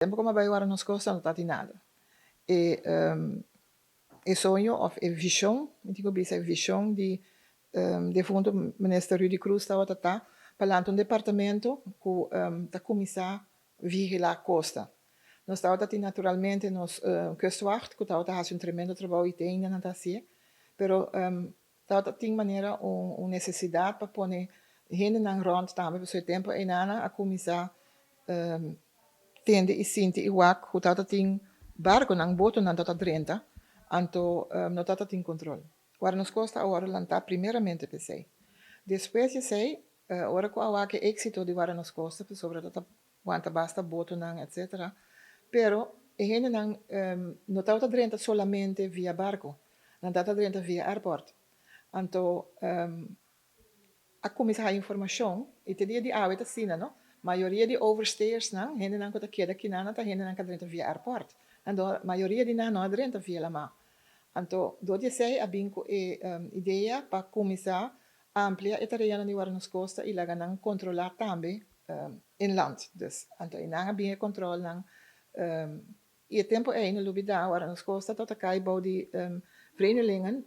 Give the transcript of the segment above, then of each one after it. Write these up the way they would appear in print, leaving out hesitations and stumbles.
Tempu ku mi a bai wara nos kosta no tatin nada. E e soño òf e vishon, mi tin ku bisa e vishon di defuntu Minister Rudy Croes tabata ta pa lanta un departamento ku ta kuminsá vigilá kosta. Nos tabata tin naturalmente nos kustwacht ku tabata hasi un tremendo trabou i te ainda nan ta hasié, pero tabata tin manera un nesesidat pa pone hendenan rònt tambe pasobra e tempu einan a kuminsá tende i sinti i wak ku tabata tin barkonan, botonan tabata drenta, anto no tabata tin kontrol. Ora nos kosta a wòrdu lantá primeramente p'esei. Despues di esei, ora ku a wak e éksito di wòrdu nos kosta pasobra tabata wanta basta botonan etcetera, pero e hendenan no tabata drenta solamente via barko, nan tabata drenta via airport. Anto a kuminsá haña informashon i te dia di awe ta asina no, mayoria di overstayersnan, hendenan ku ta keda kinan ta hendenan ku a drenta via airport, anto mayoria di nan no a drenta via lamá. Anto dor di esei a bin ku e idea pa kuminsá amplia e tareanan di Warda Nos Kosta i laga nan kontrolá tambe inland. Dus anto einan a bin e kontrolnan i e tempu ei no lubidá Warda Nos Kosta tabata kai bou di Vreemdelingen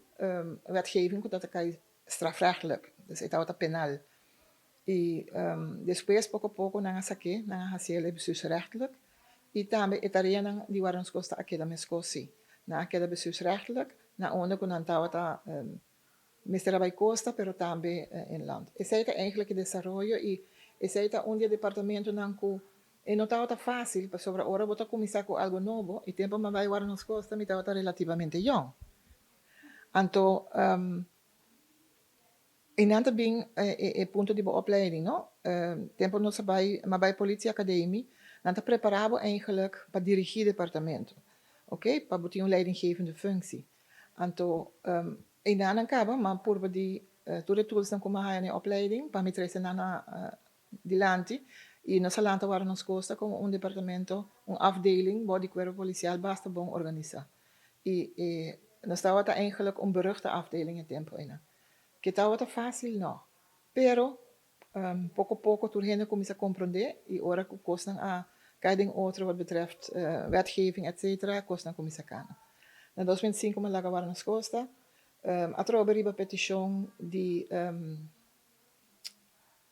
wetgeving ku tabata kai strafrechtelijk, dus e tabata penal. I despues poko poko nan a sak'é, nan a hasiel e bestuursrechtelijk i tambe e tareanan di Warda Nos Kosta a keda meskos si. Nan a keda bestuursrechtelijk na unda ku nan tabata Mester a bai costa pero tambe inland. Esey ta eigenlijk e desaroyo y esey ta un di e departamentonan cu e no tabata facil pasobra ora bo ta cuminsa cu algo nobo y tempo mi a bai wara nos costa mi tabata relativamente yong. Anto y nan ta bin e punto di bo opleiding no. Tempo nos a bai mi a bai politie academie nan ta prepara bo eigenlijk pa dirigi departamento ok pa bo tin un leidinggevende functie. Anto einan nan kaba, m'a purba di tur e toolsnan ku m'a haña na e opleiding pa mi trese nan na dilanti i nos a lanta wara nos kosta komo un departamento, un afdeling bou di kuerpo polisial basta bon organisá. I e nos tabata eigenlik un beruchte afdeling e tempu einan. Ke tabata fásil? No. Pero Poko poko tur hende kuminsá komprondé i ora ku kosnan a kai den otro wat betreft wetgeving etcetera kosnan kuminsá kana. Na 2005 mi a laga wara nos kosta atrobe riba petishon di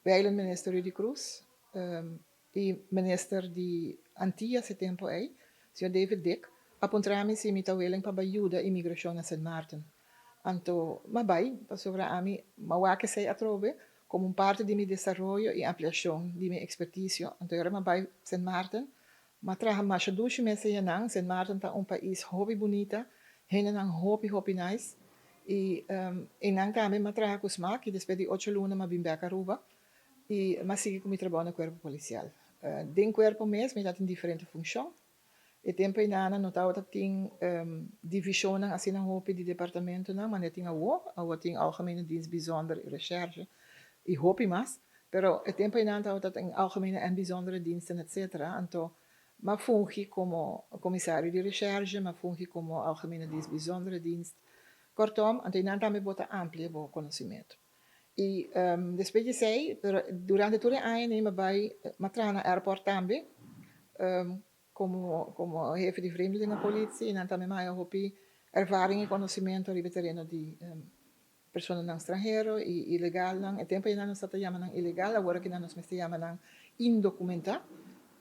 Wijlen Minister Rudy Croes i Minister di Antillas e tempu ei, señor David Dick, a puntra mi si mi ta willing pa bai yuda imigrashon na Sint Maarten. Anto m'a bai, pasobra ami m'a wak esei atrobe komo un parti di mi desaroyo i ampliashon di mi ekspertisio. Anto ora m'a bai Sint Maarten, m'a traha masha dushi mes eyanan. Sint Maarten ta un pais hopi bunita, hendenan hopi hopi nice. I einan tambe m'a traha ku smak i despues di ocho luna m'a bin bek Aruba i m'a sigui ku mi trabou na Kuerpo Polisial. Den kuerpo mes mi ta tin diferente funshon. E tempu einana no tabata tin divisionnan asina hopi di departamentonan manera tin awo. Awo tin Algemene Dienst Bijzonder i Recherche i hopi mas. Pero e tempu einan tabata tin Algemene en Bijzondere Diensten etcetera. Anto m'a fungi komo komisario di Recherche, m'a fungi komo Algemene Dienst Bijzondere Dienst. Kortom, anto einan tambe bo ta amplia bo konosimentu. I despues di esei, pero durante tur e añanan mi a bai, mi a traha na airport tambe komo komo hefe di vreemdelingenpolitie i nan tambe mi a haña hopi ervaring i konosementu riba e tereno di personanan stranhero i ilegalnan. E tempu ei nan nos tabata yama nan ilegal, awor aki nan nos mester yama nan indokumentá,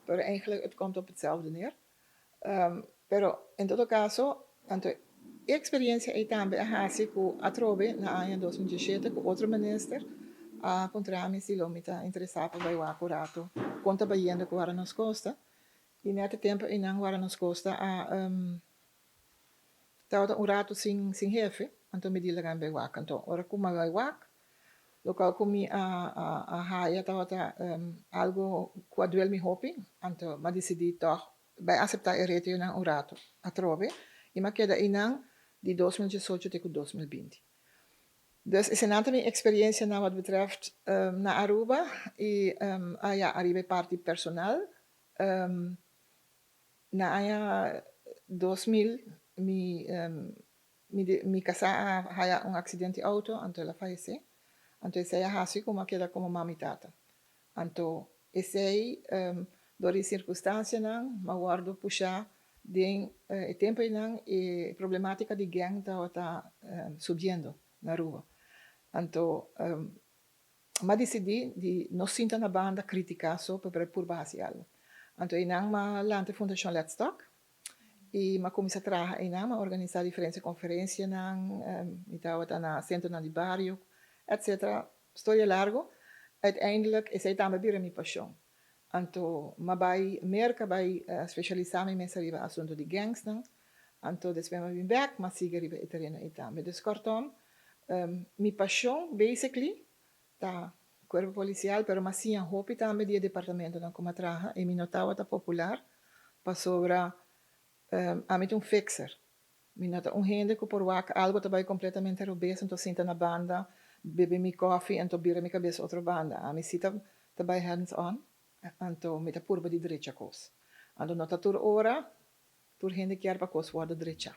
pero eigenlijk het komt op hetzelfde neer. Pero en todo caso, anto e experiencia ei tambe a haci cu atrobe na aña 2017 cu otro minister a puntra mi si lo mi ta interesa pa bay wak un rato con ta bayendo cu Wara Nos Costa. Y net e tempo einan Wara Nos Costa a tabata un rato sin sin hefe, anto mi di laga mi bay wak. Anto ora cu mi a bay wak, locual cu mi a a haya tabata algo cu a duel mi hopi, anto mi a dicidi tog Bai aseptá e reteonan un ratu atrobe i m'a keda einan di 2018 te ku 2020. Dus esenan ta mi eksperiensianan wat betreft na Aruba i aya ariba e parti personal. Na aña 2000 mi mi kasá a haya un aksident di outo anto el a fayesé. Anto esei a hasi ku m'a keda komo mami i tata. Anto esei Dor di circunstancianan, m'a wordo pusha den e temponan e problematica di gang tabata subiendo na Aruba. Anto, m'a dicidi di no sinta na banda critica so, pero purba haci algo. Anto, einan m'a lanta Fundacion Let's Talk y m'a cuminsa traha einan, m'a organisa diferente conferencianan, mi tabata na centronan di bario, etc. Storia largo. Uiteindelijk esey tambe a bira mi pasion. Anto, m'a bay Merca bay specialisa mi mes riba asunto di gangs nan. Anto, despues m'a bin back, m'a sigui riba e tereno ey tambe. Dus kortom, mi pasion basically ta cuerpo policial, pero m'a siña hopi tambe di e departamentonan cu m'a traha y mi no tabata popular pasobra ami ta un fixer. Mi no ta un hende cu por wak algo ta bay completamente robes, anto sinta na banda, bebe mi koffie, anto bira mi cabes otro banda. Ami si ta bay hands on, anto mi ta purba di drecha cos. Anto no ta tur ora, tur hende kier pa cos wordo drecha.